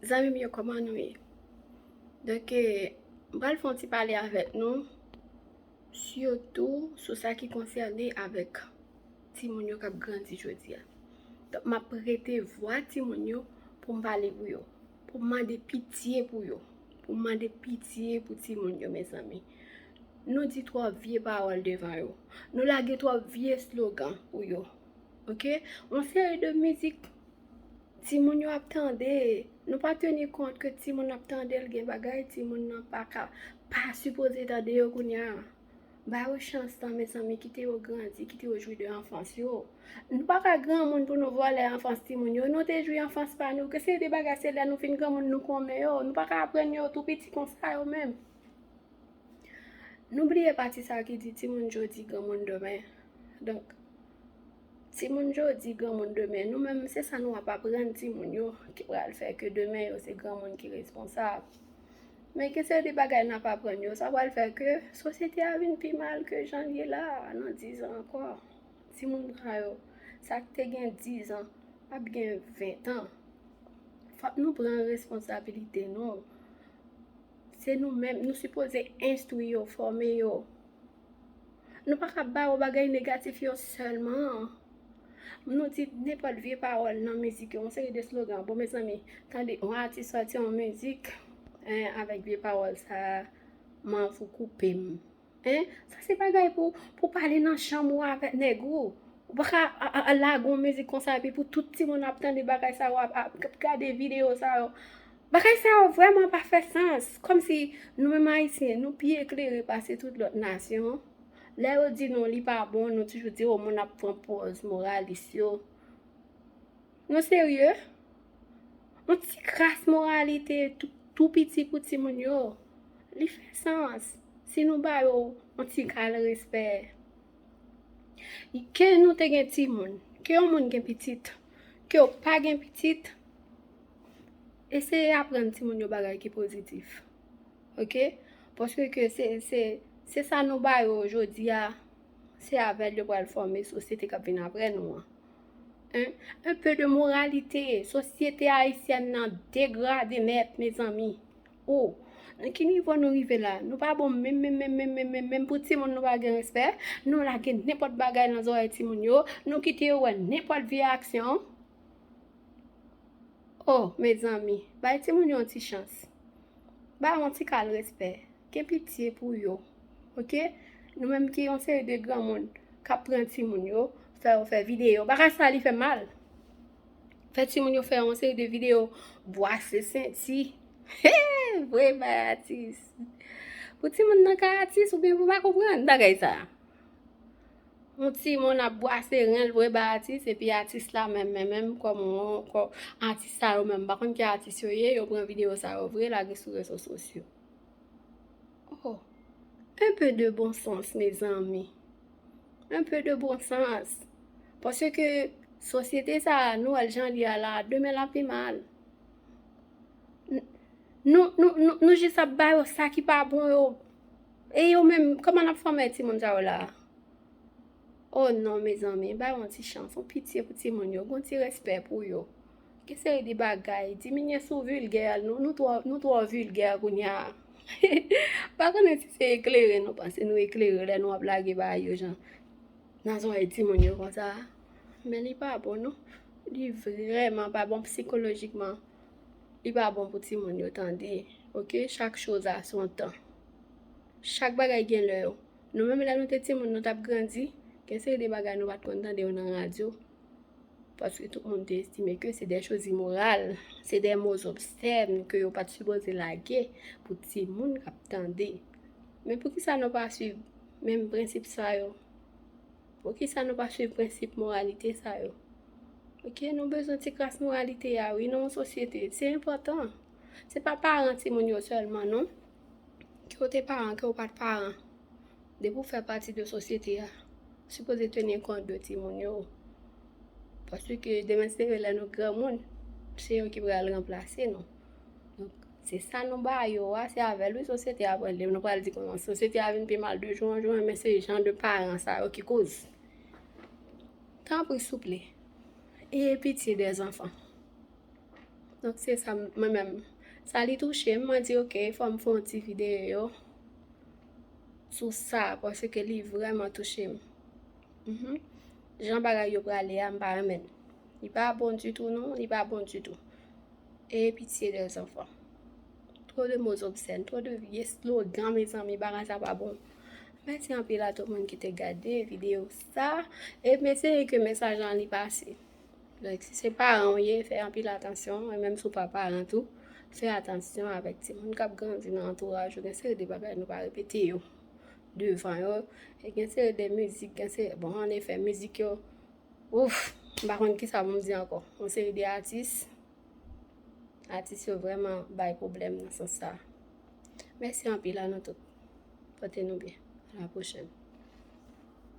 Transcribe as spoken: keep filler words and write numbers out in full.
Zanmi m yo, kòman nou ye? Donk, eh, m pral fè yon ti pale avèk nou, sitou sou sa ki konsène avèk timoun yo k ap grandi jodi a. Donk, m ap prete vwa timoun yo pou m pale pou yo, pou m mande pitye pou yo, pou m mande pitye pou timoun yo, mezanmi. Nou di twòp vye pawòl devan yo. Nou lage twòp vye slogan pou yo. Oke? Yon seri de mizik timoun yo ap tande. Nou pa teni kont ke timoun ap tande l, gen bagay timoun nan pa ka, pa sipoze tande yo kounye a. Ba yo chans lan, mezanmi, kite yo grandi, kite yo jwi de anfans yo. Nou pa ka granmoun pou nou vòlè anfans timoun yo. Nou te jwi anfans pa nou. Ke se de bagay, se lè nou fin granmoun nou konmen yo. Nou pa ka aprann yo tou piti konsa yo menm. Nou bliye pati sa ki di timoun jodi, granmoun demen. Donk, timoun jodi, granmoun demen. Nou menm, se sa nou ap aprann timoun yo ki pral fè ke demen yo se granmoun ki responsab. Men gen seri de bagay n ap aprann yo, sa pral fè ke sosyete a vin pi mal ke jan l ye la a nan diz an ankò. Timoun sa yo, sa k te gen diz an, ap gen ven an. Fòk nou pran responsabilite nou. Se nou menm, nou sipoze enstwi yo, fòme yo. Nou pa ka ba yo bagay negatif yo sèlman. Nou di nenpòt vye pawòl nan mizik yo, yon seri de slogan. Bon, mezanmi, tande, yon atis sòti yon mizik, en, avèk vye pawòl sa, m anvi w koupe m. En, sa se bagay pou, pou pale nan chanm ou avèk nèg ou. Ou pa ka a, a, a lage yon mizik konsa epi pou tout timoun ap tande bagay sa yo, ap, ap gade videyo sa yo. Bagay sa yo vrèman pa fè sans. Kòmsi nou menm Ayisyen, nou pi eklere pase tout lòt nasyon. Lè yo di nou li pa bon, nou toujou di, o, moun ap pran pòz moralis yo. Nou serye? Yon ti kras moralite tou, tou piti pou timoun yo. Li fè sans si nou ba yo yon ti kal respè. Ke nou te gen timoun, ke yon moun gen pitit, ke w pa gen pitit, eseye aprann timoun yo bagay ki pozitif. Oke? Paske ke se, se, se sa nou ba yo jodi a, se avè l yo pral fòme sosyete k ap vin apre nou an. Hein? Un peu de moralité. Sosyete ayisyèn nan degrade nèt, mezanmi. O, nan ki nivo nou rive la? Nou pa bon menm, menm, menm, menm, menm, menm, menm pou timoun, nou pa gen respè. Nou lage nenpòt bagay nan zòrèy timoun yo. Nou kite yo wè nenpòt vye aksyon. O, mezanmi, bay timoun yo yon ti chans. Ba yo yon ti kal respè. Gen pitye pou yo. Oke? Nou menm ki yon seri de granmoun k ap pran timoun yo, fè yo fè videyo. Bagay sa li fè mal. Fè timoun yo fè yon seri de videyo bwase senti. He! Vre bay atis. Pou timoun nan ka atis oubyen pou pa konprann bagay sa. Yon timoun ap bwase ren l vre bay atis, epi atis la menm, menm, menm, kòm yon, kòm atis sa yo menm, m pa konn ki atis yo ye, yo pran videyo sa yo vre, lage sou rezo sosyo. Oh, un peu de bon sens, mezanmi. Un peu de bon sens. Paske sosyete sa a, nou wè l jan l ye a la, demen l ap pi mal. N-, nou, nou, nou, nou jis ap ba yo sa ki pa bon yo. E yo menm, kòman n ap fòme timoun sa yo la? Oh non, mezanmi, ba yo yon ti chans, yon pitye pou timoun yo, gen yon ti respè pou yo. Gen seri de bagay, diminye sou vilgè, nou, nou twò, nou twò vilgè kounye a. Pa konnen si se eklere, nou panse nou eklere lè nou ap lage bagay yo jan nan zòrèy timoun yo konsa. Men li pa bon, non. Li vrèman pa bon sikolojikman. Li pa bon pou timoun yo tande. Oke? Chaque chose a son temps. Chak bagay gen lè yo. Nou menm lè nou te timoun, nou t ap grandi, gen seri de bagay nou pa t konn tande yo nan radyo. Paske tout moun te estime ke se de choz imoral, se de mo obsèn ke yo pa t sipoze lage pou timoun k ap tande. Men poukisa nou pa swiv menm prensip sa yo? Poukisa nou pa swiv prensip moralite sa yo? Oke, nou bezwen ti kras moralite a, wi, nan yon sosyete. Se enpòtan. Se pa paran timoun yo sèlman, non. Ke w te paran, ke w pa t paran. Depi w fè pati de sosyete a, sipoze teni kont de timoun yo. Paske demen se lè nou granmoun, se yo ki pral ranplase nou. Donk, se sa nou ba yo a, se avè l, wi, sosyete a pral, nou pral di kòman sosyete a vin pi mal de jou an jou, men se jan de paran sa yo ki koz. Tanpri, souple, ayez pitié des enfants. Donk, se sa mwen menm. Sa li touche m, mwen di, "Ok, fò m fè yon ti videyo sou sa, paske li vrèman touche m." Mhm. Jan bagay yo prale a, m pa renmen l. Li pa bon ditou, non, li pa bon ditou. Ayez pitié des enfants. Trop de mots obscènes, trop de vye slogan, mezanmi, bagay sa pa bon. Mèsi anpil a tout moun ki te gade videyo sa. E m espere ke mesaj lan li pase. Donk, si se paran w ye, fè anpil atansyon, e menm si w pa paran tou, fè atansyon avèk timoun k ap grandi nan antouraj ou. Gen seri de bagay nou pa repete yo devan yo. E gen seri de mizik, gen seri, bon, an efè, mizik yo, ouf, m pa konn kisa pou m di ankò. Yon seri de atis, atis yo vrèman bay pwoblèm nan sans sa. Mèsi anpil a nou tout. Pote nou byen. A la pwochèn.